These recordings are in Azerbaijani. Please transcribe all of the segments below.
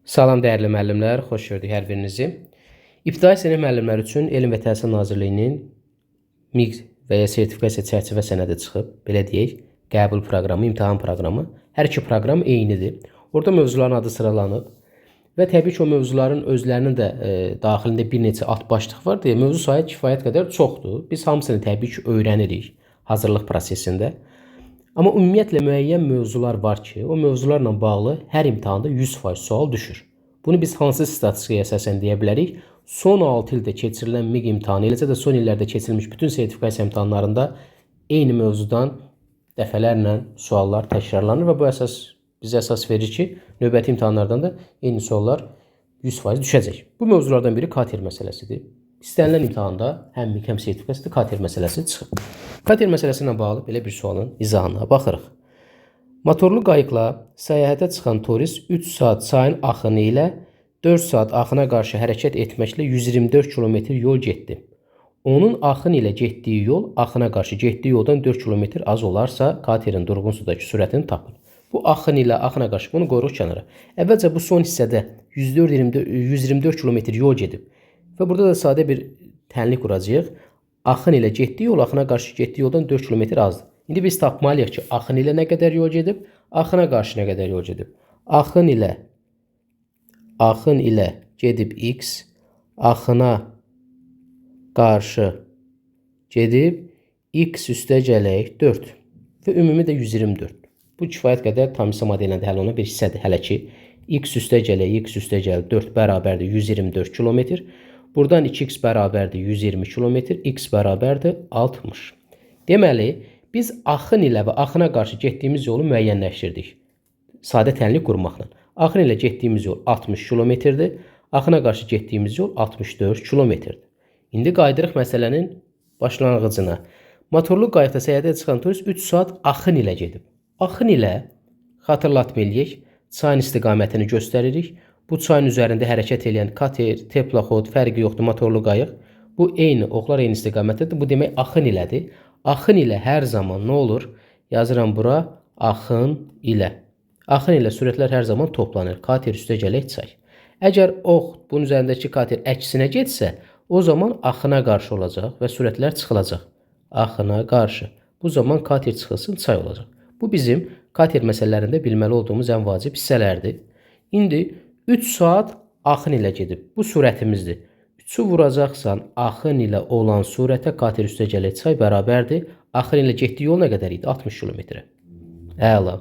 Salam dəyərli müəllimlər, xoş gördük hər birinizi. İbtidai sinif müəllimləri üçün Elm və Təhsil Nazirliyinin MİQ və ya sertifikasiya çərçivə sənədi çıxıb, belə deyək, qəbul proqramı, imtahan proqramı. Hər iki proqram eynidir. Orada mövzuların adı sıralanıb və təbii ki, o mövzuların özlərinin də daxilində bir neçə alt başlıq var deyə mövzu sayı kifayət qədər çoxdur. Biz hamısını təbii ki, öyrənirik hazırlıq prosesində. Amma ümumiyyətlə müəyyən mövzular var ki, o mövzularla bağlı hər imtahanda 100% sual düşür. Bunu biz hansı statistikaya əsasən deyə bilərik? Son 6 ildə keçirilən MİQ imtahanı, eləcə də son illərdə keçirilmiş bütün sertifikasiya imtahanlarında eyni mövzudan dəfələrlə suallar təkrarlanır və bu əsas bizə əsas verir ki, növbəti imtahanlardan da eyni suallar 100% düşəcək. Bu mövzulardan biri kater məsələsidir. İstənilən imtahanda həm MİQ, həm sertifikasiyada kater məsələsi çıxıb. Kater məsələsi ilə bağlı belə bir sualın izahına baxırıq. Motorlu qayıqla səyahətə çıxan turist 3 saat çayın axını ilə 4 saat axına qarşı hərəkət etməklə 124 km yol getdi. Onun axın ilə getdiyi yol axına qarşı getdiyi yoldan 4 km az olarsa, katerin durğun sudakı sürətini tapın. Bu axın ilə axına qarşı bunu qoyuruq kənara. Əvvəlcə bu son hissədə 124 km yol gedib və burada da sadə bir tənlik quracağıq. Axın ilə getdiyi yol axına qarşı getdiyi yoldan 4 km azdır. İndi biz tapmalıyıq ki, axın ilə nə qədər yol gedib, axına qarşı nə qədər yol gedib. Axın ilə gedib x, axına qarşı gedib x üstə gələk 4 və ümumi də 124. Bu kifayət qədər tam hissə modelinə də həll olunan bir hissədir. Hələ ki x üstə gələk, x üstə gəl 4 bərabərdir 124 kilometr. Buradan 2x bərabərdir 120 kilometr, x bərabərdir 60. Deməli, biz axın ilə və axına qarşı getdiyimiz yolu müəyyənləşdirdik. Sadə tənlik qurmaqla. Axın ilə getdiyimiz yol 60 kilometrdir. Axına qarşı getdiyimiz yol 64 kilometrdir. İndi qayıdırıq məsələnin başlanğıcına. Motorlu qayıqda səyahətə çıxan turist 3 saat axın ilə gedib. Axın ilə xatırlatma eləyək, çayın istiqamətini göstəririk. Bu çayın üzərində hərəkət eləyən kater, teplaxod, fərqi yoxdur, motorlu qayıq. Bu eyni, oxlar eyni istiqamətdədir. Bu demək axın ilədir. Axın ilə hər zaman nə olur? Yazıram bura, axın ilə. Axın ilə sürətlər hər zaman toplanır. Kater üstə gələk çay. Əgər ox, bunun üzərindəki kater əksinə getsə, o zaman axına qarşı olacaq və sürətlər çıxılacaq. Axına qarşı. Bu zaman kater çıxılsın, çay olacaq. Bu bizim kater məsələlərində bilməli olduğumuz ən vacib hissələrdir. İndi 3 saat axın ilə gedib. Bu sürətimizdir. 3-ü vuracaqsan axın ilə olan sürətə kater üstə gələk çay bərabərdir. Axın ilə getdiyi yol nə qədər idi? 60 kilometrə. Əla.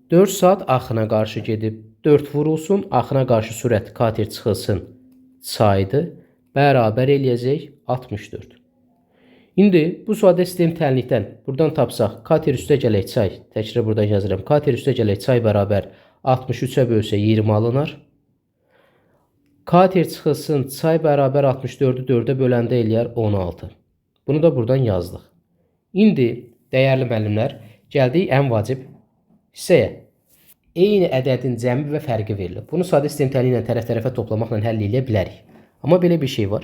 4 saat axına qarşı gedib. 4 vurulsun, axına qarşı sürət kater çıxılsın çaydır. Bərabər eləyəcək 64. İndi bu sadə sistem tənlikdən buradan tapsaq, kater üstə gələk çay, təkrar buradan yazıram. Kater üstə gələk çay bərabər 63-ə bölsə 20 alınar. Kater çıxılsın, çay bərabər 64-ü 4-ə böləndə eləyər 16. Bunu da buradan yazdıq. İndi, dəyərli müəllimlər, gəldik ən vacib hissəyə. Eyni ədədin cəmi və fərqi verilir. Bunu sadə sistem tənliyi ilə tərəf-tərəfə toplamaqla həll eləyə bilərik. Amma belə bir şey var.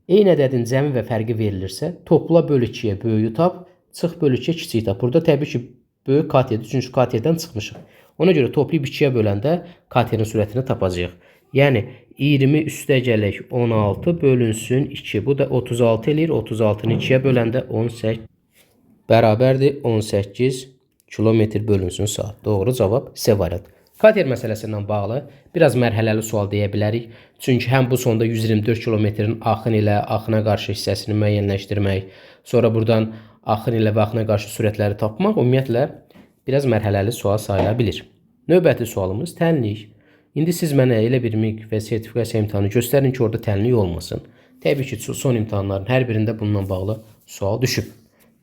Eyni ədədin cəmi və fərqi verilirsə, topla böl 2-yə böyüyü tap, çıx böl 2-yə kiçiyi tap. Burada təbii ki, böyük katerdir, çünki katerdən çıxmışıq. Ona görə toplayıb 2-yə böləndə katerin sürətini tapacağıq. Yəni 20 üstə gələk 16 bölünsün 2. Bu da 36 eləyir. 36-nı 2-yə böləndə 18 bərabərdir 18 kilometr bölünsün saat. Doğru cavab C variantı. Kater məsələsi ilə bağlı biraz mərhələli sual deyə bilərik. Çünki həm bu sonda 124 kilometrin axın ilə axına qarşı hissəsini müəyyənləşdirmək, sonra buradan axın ilə və axına qarşı sürətləri tapmaq ümumiyyətlə biraz mərhələli sual sayıla bilir. Növbəti sualımız tənlik. İndi siz mənə elə bir MİQ və sertifikasiya imtahanı göstərin ki, orada tənlik olmasın. Təbii ki, son imtahanların hər birində bununla bağlı sual düşüb.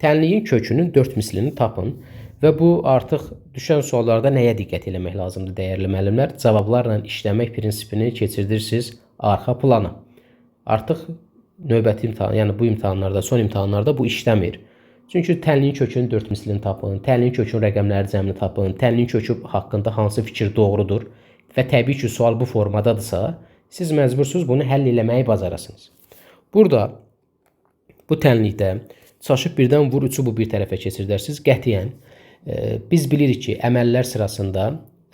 Tənliyin kökünün 4 mislini tapın. Və bu artıq düşən suallarda nəyə diqqət eləmək lazımdır dəyərli müəllimlər? Cavablarla işləmək prinsipini keçirdirsiniz arxa plana. Artıq növbəti imtahan, yəni bu imtahanlarda, son imtahanlarda bu işləmir. Çünki tənliyin kökünün 4 mislini tapın, tənliyin kökünün rəqəmləri cəmini tapın, tənliyin kökü haqqında hansı fikir doğrudur və təbii ki, sual bu formadadırsa, siz məcbursunuz bunu həll eləməyi bacarasınız. Burada bu tənlikdə çaşıb birdən vur 3-ü bu bir tərəfə keçirdərsiniz. Qətiyyən biz bilirik ki, əməllər sırasında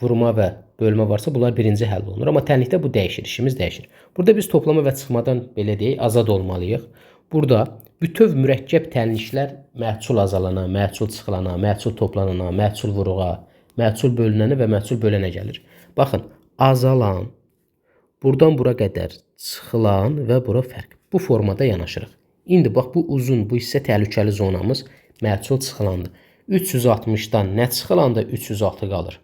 vurma və bölmə varsa, bunlar birinci həll olunur. Amma tənlikdə bu dəyişir, işimiz dəyişir. Burada biz toplama və çıxmadan, belə deyək, azad olmalıyıq. Burada bütöv mürəkkəb tənliklər məhsul azalana, məhsul çıxılana, məhsul toplanana, məhsul vuruğa, məhsul bölünənə və məhsul bölənə gəlir. Baxın, azalan, buradan bura qədər çıxılan və bura fərq. Bu formada yanaşırıq. İndi bax, bu uzun, bu hissə təhlükəli zonamız məhsul çıxılandır. 360-dan nə çıxılanda 306 qalır.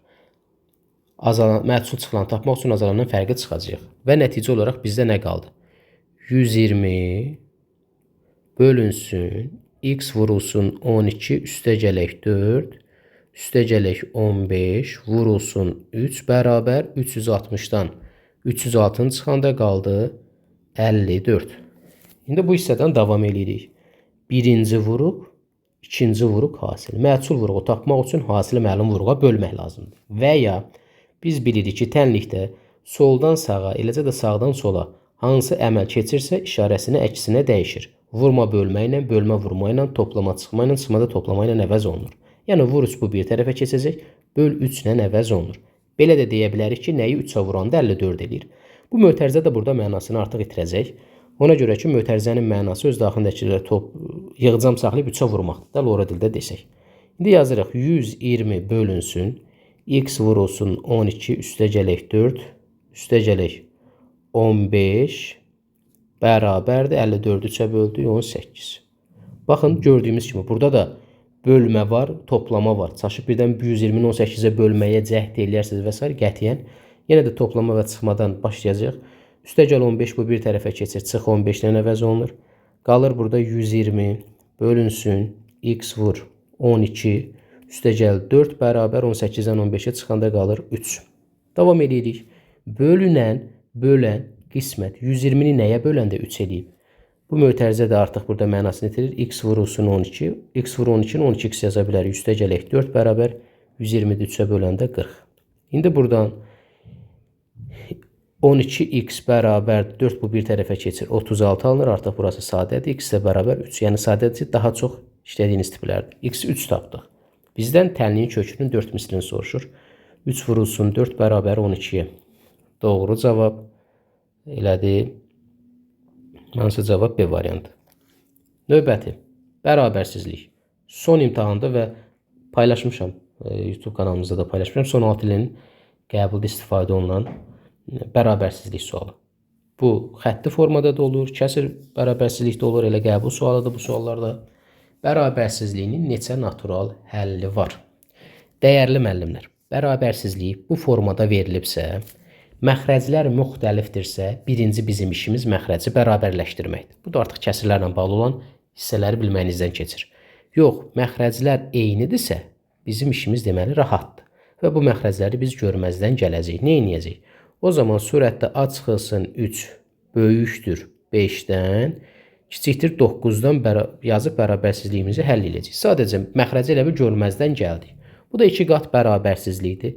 Azalan, məhsul çıxılanı tapmaq üçün azalandan fərqi çıxacaq. Və nəticə olaraq bizdə nə qaldı? 120 bölünsün, x vurulsun 12, üstə gələk 4, üstə gələk 15, vurulsun 3 bərabər 360-dan 306-nı çıxanda qaldı 54. İndi bu hissədən davam eləyirik. Birinci vuruq, ikinci vuruq hasil. Məhsul vuruğu tapmaq üçün hasili məlum vuruğa bölmək lazımdır. Və ya biz bilirik ki, tənlikdə soldan sağa, eləcə də sağdan sola hansı əməl keçirsə, işarəsini əksinə dəyişir. Vurma bölmə ilə, bölmə vurma ilə, toplama çıxma ilə, çıxma da toplama ilə əvəz olunur. Yəni, vur 3 bu bir tərəfə keçəcək, böl 3 ilə əvəz olunur. Belə də deyə bilərik ki, nəyi 3-ə vuranda 54 eləyir. Bu mötərizə də burada mənasını artıq itirəcək. Ona görə ki, mötərizənin mənası öz daxilindəkiləri top yığcam saxlayıb 3-ə vurmaqdır da, lora dildə desək. İndi yazırıq 120 bölünsün, x vurulsun 12, üstə gələk 4, üstə gələk 15, bərabərdir 54-ü 3-ə böldük 18. Baxın, gördüyümüz kimi burada da bölmə var, toplama var. Çaşıb birdən 120-ni 18-ə bölməyə cəhd eləyərsiniz və s. qətiyyən. Yenə də toplama və çıxmadan başlayacaq. Üstə gəl 15 bu bir tərəfə keçir, çıx 15 ilə əvəz olunur. Qalır burada 120 bölünsün, x vur 12, üstə gəl 4 bərabər 18-dən 15-ə çıxanda qalır 3. Davam edirik. Bölünən, bölən, qismət 120-ni nəyə böləndə 3 eləyib? Bu mötərizə də artıq burada mənasını itirir. X vurulsun 12, x vur 12-ni 12x yaza bilərik. Üstə gələk 4 bərabər 120-ni 3-ə böləndə 40. İndi buradan 12x bərabər 4 bu bir tərəfə keçir. 36 alınır. Artıq burası sadədir. X də bərabər 3. Yəni sadədir, daha çox işlədiyiniz tiplərdir. X 3 tapdıq. Bizdən tənliyin kökünün 4 mislini soruşur. 3 vurulsun 4 bərabər 12-yə. Doğru cavab elədir. Hansı cavab? B variantı. Növbəti. Bərabərsizlik. Son imtahanda və paylaşmışam. YouTube kanalımızda da paylaşmışam. Son 6 ilin qəbulda istifadə olunan bərabərsizlik sualı. Bu xətti formada da olur, kəsir bərabərsizlik də olur, elə qəbul sualıdır bu suallarda. Bərabərsizliyinin neçə natural həlli var? Dəyərli müəllimlər, bərabərsizlik bu formada verilibsə, məxrəclər müxtəlifdirsə, birinci bizim işimiz məxrəci bərabərləşdirməkdir. Bu da artıq kəsirlərlə bağlı olan hissələri bilməyinizdən keçir. Yox, məxrəclər eynidirsə, bizim işimiz deməli rahatdır. Və bu məxrəcləri biz görməzdən gələcəyik. Nə edəcəyik? O zaman surətdə A çıxılsın 3 böyükdür 5-dən, kiçikdir 9-dan yazıb bərabərsizliyimizi həll edəcəyik. Sadəcə məxrəci elə bir görməzdən gəldik. Bu da 2 qat bərabərsizlikdir.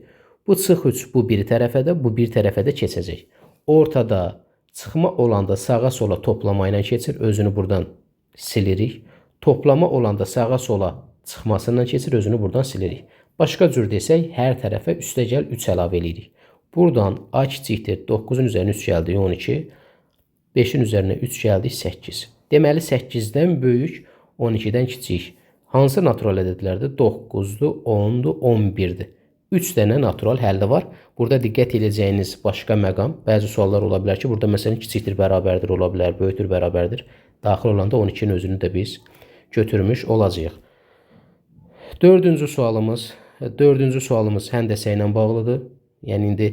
Bu çıx 3 bu bir tərəfə də, bu bir tərəfə də keçəcək. Ortada çıxma olanda sağa sola toplama ilə keçir, özünü buradan silirik. Toplama olanda sağa sola çıxmasından keçir, özünü buradan silirik. Başqa cür desək, hər tərəfə üstəgəl 3 əlavə eləyirik. Buradan A kiçikdir 9-un üzərinə 3 gəldi 12, 5-in üzərinə 3 gəldi 8. Deməli 8-dən böyük, 12-dən kiçik. Hansı natural ədədlərdir? 9-dur, 10-dur, 11-dir. 3 dənə natural həlli var. Burada diqqət edəcəyiniz başqa məqam, bəzi suallar ola bilər ki, burada məsələn kiçikdir, bərabərdir ola bilər, böyükdür, bərabərdir. Daxil olanda 12-nin özünü də biz götürmüş olacağıq. Dördüncü sualımız həndəsə ilə bağlıdır. Yəni indi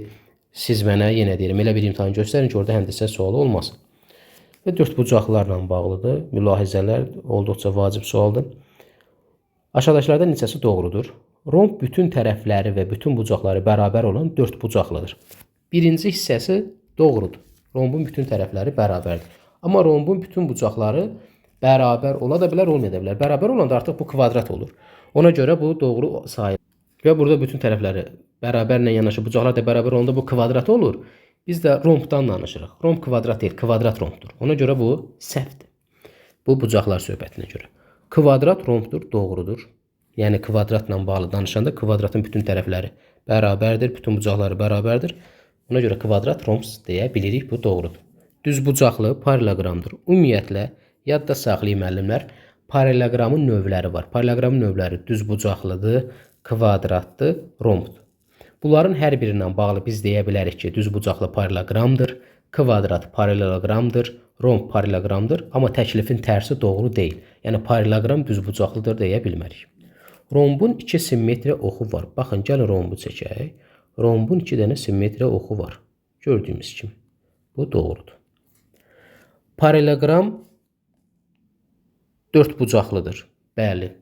siz mənə yenə deyirəm, elə bir imtahan göstərin ki, orada həndəsə sualı olmasın. Və dörd bucaqlarla bağlıdır. Mülahizələr olduqca vacib sualdır. Aşağıdakılardan neçəsi doğrudur? Romb bütün tərəfləri və bütün bucaqları bərabər olan dörd bucaqlıdır. Birinci hissəsi doğrudur. Rombun bütün tərəfləri bərabərdir. Amma rombun bütün bucaqları bərabər ola da bilər, olmaya da bilər. Bərabər olanda artıq bu kvadrat olur. Ona görə bu doğru sayılır. Və burada bütün tərəfləri bərabərlə yanaşı bucaqlar da bərabər olanda bu kvadrat olur. Biz də rombdan danışırıq. Romb kvadrat deyil, kvadrat rombdur. Ona görə bu səhvdir. Bu bucaqlar söhbətinə görə. Kvadrat rombdur, doğrudur. Yəni kvadratla bağlı danışanda kvadratın bütün tərəfləri bərabərdir, bütün bucaqları bərabərdir. Buna görə kvadrat romb deyə bilirik, bu doğrudur. Düzbucaqlı paralleloqramdır. Ümumiyyətlə, yadda saxlayın müəllimlər, paralleloqramın növləri var. Paralleloqramın növləri düzbucaqlıdır, kvadratdır, rombdur. Bunların hər birindən bağlı biz deyə bilərik ki, düzbucaqlı paralleloqramdır, kvadrat paralleloqramdır, romb paralleloqramdır, amma təklifin tərsi doğru deyil. Yəni paralleloqram düzbucaqlıdır deyə bilmərik. Rombun 2 simmetriya oxu var. Baxın, gəlin rombu çəkək. Rombun 2 dənə simmetriya oxu var. Gördüyümüz kimi. Bu doğrudur. Paralleloqram 4 bucaqlıdır. Bəli,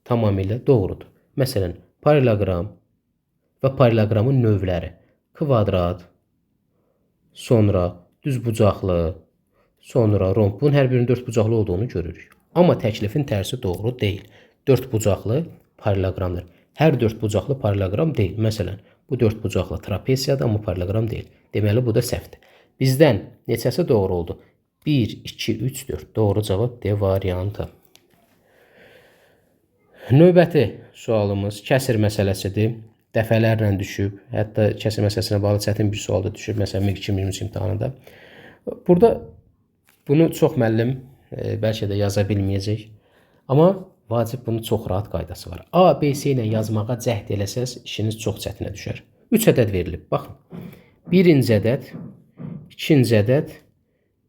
tamamilə doğrudur. Məsələn, paralleloqram və paralleloqramın növləri kvadrat, sonra düzbucaqlı, sonra romb. Bunun hər birinin 4 bucaqlı olduğunu görürük. Amma təklifin tərsi doğru deyil. 4 bucaqlı paralleloqramdır. Hər 4 bucaqlı paralleloqram deyil. Məsələn, bu 4 bucaqlı trapesiyadır, amma paralleloqram deyil. Deməli, bu da səhvdir. Bizdən neçəsi doğru oldu? 1, 2, 3, 4. Doğru cavab D variantı. Növbəti sualımız kəsir məsələsidir. Dəfələrlə düşüb. Hətta kəsir məsələsinə bağlı çətin bir sual da düşüb. Məsələn, 2023 imtahanında. Burada bunu çox müəllim bəlkə də yaza bilməyəcək. Amma vacib bunun çox rahat qaydası var. A, B, C ilə yazmağa cəhd eləsəz, işiniz çox çətinə düşər. 3 ədəd verilib. Baxın. Birinci ədəd, ikinci ədəd,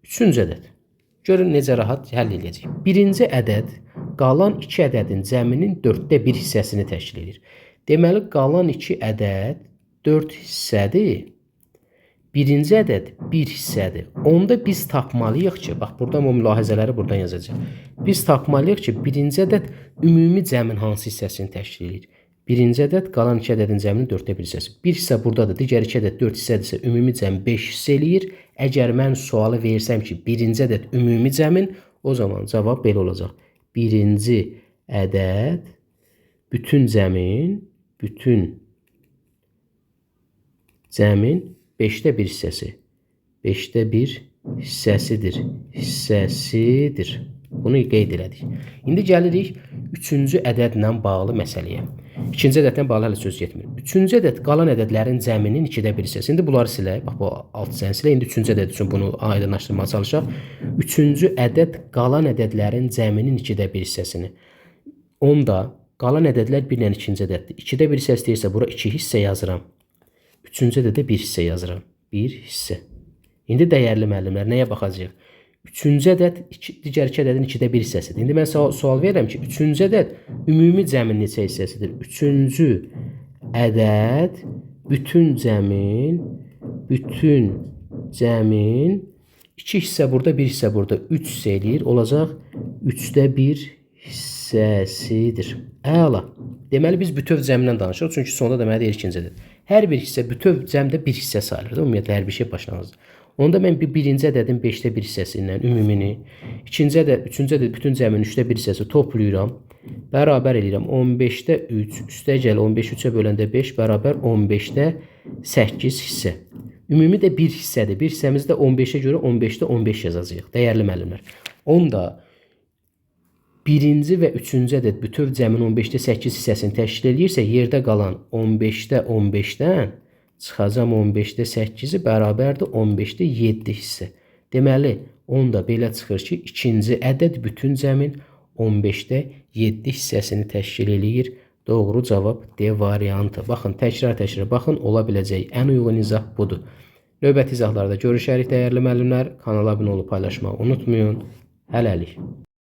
üçüncü ədəd. Görün necə rahat həll eləyəcək. Birinci ədəd qalan 2 ədədin cəminin 4-də 1 hissəsini təşkil edir. Deməli, qalan 2 ədəd 4 hissədir. Birinci ədəd 1 hissədir. Onda biz tapmalıyıq ki, bax buradan o mülahizələri buradan yazacağıq. Biz tapmalıyıq ki, birinci ədəd ümumi cəmin hansı hissəsini təşkil edir. Birinci ədəd qalan 2 ədədin cəminin 4-də 1 hissəsi. 1 hissə buradadır, digər 2 ədəd 4 hissədirsə ümumi cəm 5 hissə eləyir. Əgər mən sualı versəm ki, birinci ədəd ümumi cəmin, o zaman cavab belə olacaq. Birinci ədəd bütün cəmin 5-də 1 hissəsi. 5-də 1 hissəsidir. Hissəsidir. Bunu qeyd elədik. İndi gəlirik üçüncü ədədlə bağlı məsələyə. İkinci ədədlə bağlı hələ söz getmir. Üçüncü ədəd qalan ədədlərin cəminin 2-də 1 hissəsi. İndi bunları silək. Bax bu alt hissəni silək. İndi üçüncü ədəd üçün bunu aydınlaşdırmağa çalışaq. Üçüncü ədəd qalan ədədlərin cəminin 2-də 1 hissəsini. Onda qalan ədədlər 1 ilə ikinci ədəddir. 2-də 1 hissəsi deyirsə bura 2 hissə yazıram. Üçüncü ədədə 1 hissə yazıram. 1 hissə. İndi dəyərli müəllimlər nəyə baxacağıq? Üçüncü ədəd digər iki ədədin 2-də 1 hissəsidir. İndi mən sual verirəm ki, üçüncü ədəd ümumi cəmin neçə hissəsidir? Üçüncü ədəd bütün cəmin 2 hissə burada, 1 hissə burada 3 hissə eləyir. Olacaq 3-də 1 hissəsidir. Əla. Deməli biz bütöv cəmdən danışırıq. Çünki sonda da mənə deyir ikinci ədəd. Hər bir hissə bütöv cəmdə bir hissə sayılır. Ümumiyyətlə hər bir şey başlanğıcdır. Onda mən bir birinci ədədin 5-də 1 hissəsi ilə ümumini, ikinci ədəd, üçüncü ədəd bütün cəmin 3-də 1 hissəsi toplayıram. Bərabər eləyirəm. 15-də 3, üstə gəl 15 3-ə böləndə 5 bərabər 15-də 8 hissə. Ümumi də 1 hissədir. Bir hissəmiz də 15-ə görə 15-də 15 yazacağıq. Dəyərli müəllimlər. Onda birinci və üçüncü ədəd bütöv cəmin 15-də 8 hissəsini təşkil eləyirsə, yerdə qalan 15-də 15-dən çıxacam 15-də 8-i bərabərdir 15-də 7 hissə. Deməli, onda belə çıxır ki, ikinci ədəd bütün cəmin 15-də 7 hissəsini təşkil eləyir. Doğru cavab D variantı. Baxın, təkrar-təkrar baxın, ola biləcək ən uyğun izah budur. Növbəti izahlarda görüşərik dəyərli müəllimlər. Kanala abunə olub paylaşmağı unutmayın. Hələlik.